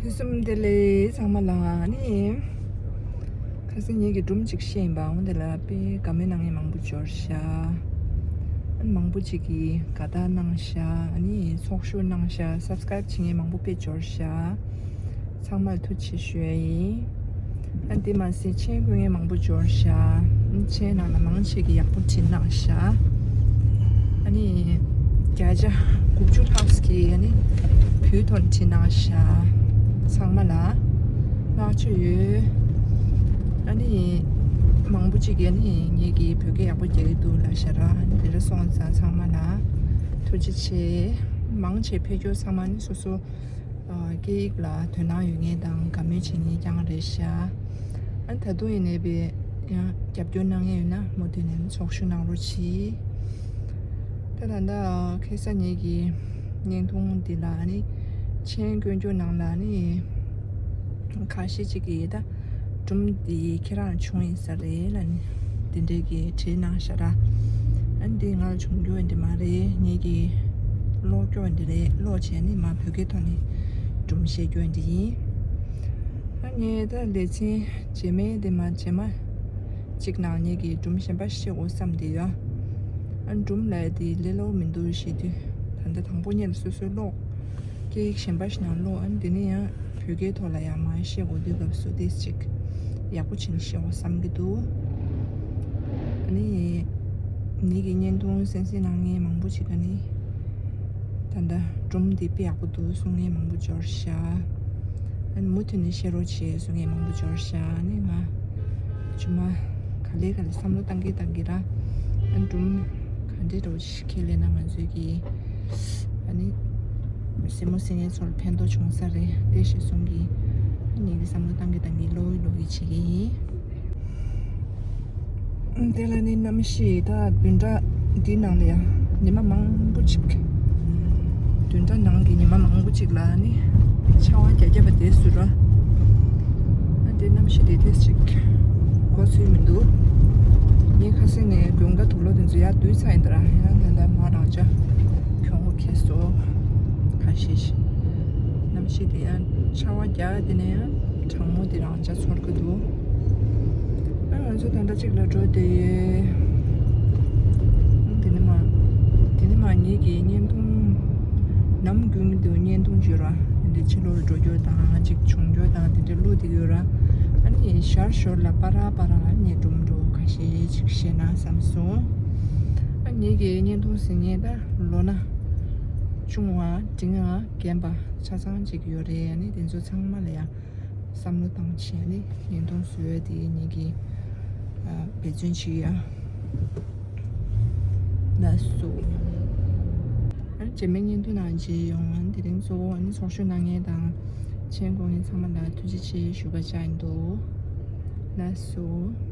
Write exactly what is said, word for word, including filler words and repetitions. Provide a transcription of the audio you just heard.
དུས་གསུམ་བདེ་ལེགས་ཚང་མ་ལ། ཨ་ནི་ཁ་སང་ངེད་ཀྱི་སྒྲུང་གཅིག་བཤད་ཡིན་པ། འོ་དེ་ལ་དཔེ་དགའ་མོས་གནང་མཁན་མང་པོ་འབྱོར་ཤག་ཨ་ནི་མང་པོ་ཅིག་གིས་དགའ་རྟགས་གནང་ཤག་ཨ་ནི་ཚོགས་ཞུགས་གནང་ཤག་སབ་སི་ཀ་རེབ་བྱེད་མཁན་མང་པོ་དཔེ་འབྱོར་ཤག་ཚང་མར་ཐུགས་རྗེ་ཆེ་ཞུ་ཡ་ཡིན། ཨ་འདི་མ་ཟད་མཆན་བཀོད་མཁན་མང་པོ་འབྱོར་ཤག་མཆན་ནང་ལ་མང་ཆེ་གིས་ཡག་པོ་བྲིས་གནང་ཤག་ཨ་ནི་བརྒྱ་ཆ་དགུ་བཅུ་ལྷག་གིས་ཨ་ནི་བོད་ཐོག་ནས་བྲིས་གནང་ཤག་ཚང་མ་ལ་བསྔགས་བརྗོད་ཡོད། ཨ་ནི་མང་པོ་ཅིག་གིས་ཨ་ནི་ངེད་ཀྱིས་བོད་སྐད་ཡག་པོ་རྒྱག་གི་འདུག་ལབ་ཤག་ར། ཨ་ནི་དེ་འདྲ་སོང་ཙང་ཚང་མ་ལ་ཐུགས་རྗེ་ཆེ། མང་ཆེ་ཕེབས་མཁན་ཚང་མ་ནི་སོ་སོ་སྐད་ཡིག་ལ་དོ་སྣང་ཡོད་མཁན་དང་དགའ་མོས་བྱེད་མཁན་རྐྱང་རེད་ཤག་ཨ་ད་དུང་ཡིན་ནའི་པས་ཡང་རྒྱབ་སྐྱོར་གནང་མཁན་ཡོད་ན་མུ་མཐུད་ནས་ཚོགས་ཞུགས་གནང་རོགས་གྱིས། ད་ད་ལྟ་ཁ་སང་ངེད་ཀྱི་བརྙན་ཐུང་འདི་ལ་ནི་མཆན་བཀོད་རྒྱུ་ནང་ལ་ནི་ཁ་ཤས་ཅིག་གིས་ད་སྒྲུང་འདི་ཁྱེད་རང་བྱུང་ཡིན་ས་རེད་ལབ་ནི་དེ་འདྲས་ཀྱི་བྲིས་གནང་ཤག་ར། ཨ་འདི་ང་ལ་བྱུང་རྒྱུ་འདི་མ་རེད། ངེད་ཀྱི་ཀློག་རྒྱུ་འདི་རེད། ཀློག་བྱས་ནི་མ་བོད་སྐད་ཐོག་ནས་སྒྲུང་བཤད་རྒྱུ་འདི་ཡིན། ཨ་ངས་ད་ལེ་ཚན་རྗེས་མའི་འདི་མ་རྗེས་མ་གཅིག་ནང་ངེད་ཀྱི་སྒྲུང་གཞན་པ་བཤད་དགོས་བསམ་བསྡད་ཡོད། ཨ་སྒྲུང་ལབ་ཡ་དེ་ལས་སླ་པོ་མི་འདུག་ཞེས་དུས་ད་ལྟ་དང་པོ་ཉིད་ལ་སོ་སོའི་ཀློག་སྐད་ཡིག་གཞན་པ་ཞིག་ནང་ཀློག་ཨ་ནི་དེ་ནས་ཡང་བོད་སྐད་ཐོག་ལ་ཡང་མར་བཤད་དགོས་དུས་སྐབས་སུ་ཏོག་ཙམ་ཅིག་ཡག་པོ་བྱས་ནས་བཤད་དགོས་བསམ་གྱི་འདུག་ཨ་ནི་ངེད་ཀྱི་བརྙན་ཐུང་གསན་གཟིགས་གནང་མཁན་མང་པོ་ཅིག་ག་ནི་ད་ལྟ་སྒྲུང་འདི་དཔེ་ཡག་པོ་འདུག་གསུང་མཁན་མང་པོ་འབྱོར་ཤག་ཨ་ནི་མུ་མཐུད་ནས་བཤད་རོགས་བྱེད་གསུང་མཁན་མང་པོ་འབྱོར་ཤག་ཨ་ནི་ང་རྗེས་མ་ག་ལེ་ག་ལེ་བསམ་བློ་བཏང་གི་བཏང་གི་ར། ཨ་ནི་སྒྲུང་ག་འདྲས་འདྲ་བོ་ཞིག་ཁས་ལེན་ན་ང་ཚོའི་གི་ཨ་ནི་གཟིགས་མོ་གཟིགས་མཁན་ཚོར་ཕན་ཐོགས་བྱུང་ས་རེད་དེ་ཞེས་གསུང་གི། ཨ་ནི་ངེད་ཀྱི་བསམ་བློ་བཏང་གི་བཏང་གི་ཀློག་གི་ཀློག་གི་བྱེད་ཀྱི་ཡིན། དེ་ལ་ནི་གནམ་གཤིས་ད་བདུན་ཕྲག་འདིའི་ནང་ལ་ཡང་ཉི་མ་མང་པོ་ཅིག་བདུན་ཕྲག་ནང་གི་ཉི་མ་མང་པོ་ཅིག་ལ་ནི་ཆར་པ་རྒྱག་རྒྱག་པ་དེ་ཟུར་ར། ཨ་དེ་གནམ་གཤིས་དེ་ཏོག་ཙམ་ཅིག་གོ་ཚོད་མི་འདུག་ངས་ཁ་སང་ནས་དགུན་ཁ་དུག་ལོག་དེ་ཚོ་ཡར་བསྡུས་ཚར་ཡིན་ད་ར། ཡང་ད་ལྟ་མ་རང་ཅག་གྱོང་པོ་ཁེལ་སོང་། ཁ་ཤས་ཤིག་གནམ་གཤིས་དེ་ཡང་ཆར་པ་རྒྱག་དེ་ནས་ཡང་གྲང་མོ་དེ་རང་ཅག་ཚོར་གི་འདུག་ཨ་ང་ཚོ་ད་ལྟ་གཅིག་ལ་འགྲོ་དེ། དེ་ནི་མ། དེ་ནི་མ་ངེད་ཀྱི་བརྙན་ཐུང་། ནམ་རྒྱུན་དུ་བརྙན་ཐུང་བརྗོད་ར། འདི་ཕྱི་ལོགས་འགྲོ་རྒྱུ་དང་གཅིག་བྱུང་རྒྱུ་དང་དེ་འདྲ་བླུག་དེ་ཡོད་ར། ཨ་ནི་ཞར་ཞོར་ལ་པ་ར་པ་ར་ལ་ངས་སྒྲུང་འགྲོ་ཁ་ཤས་ཅིག་བཤད་ན་བསམ་སོང་། ཨ་ངེད་ཀྱི་བརྙན་ཐུང་ཟིན་ངེས་ད་ལོ་ན། ཆུང་བ་འབྲིང་བ་རྒན་པ་ཆ་ཚང་གཅིག་ཡོད་རེད། ཨ་ནི་དེ་ཚོ་ཚང་མ་ལ་ཡང་བསམ་བློ་བཏང་བྱས་ནི་བརྙན་ཐུང་བཟོ་ཡ་དེ་ངེད་ཀྱི་འབད་བརྩོན་བྱེད་ཡ། ལགས་སོ། ཨ་ནི་རྗེས་མའི་བརྙན་ཐུང་ནང་མཇལ་ཡོང་། ཨ་ནི་དེ་རིང་གཙོ་བོ་ཨ་ནི་ཚོགས་ཞུགས་གནང་མཁན་དང་མཆན་བཀོད་མཁན་ཚང་མ་ལ་ཐུགས་རྗེ་ཆེ་ཞུ་བ་བཅར་ཡིན་འདུག་ལགས་སོ།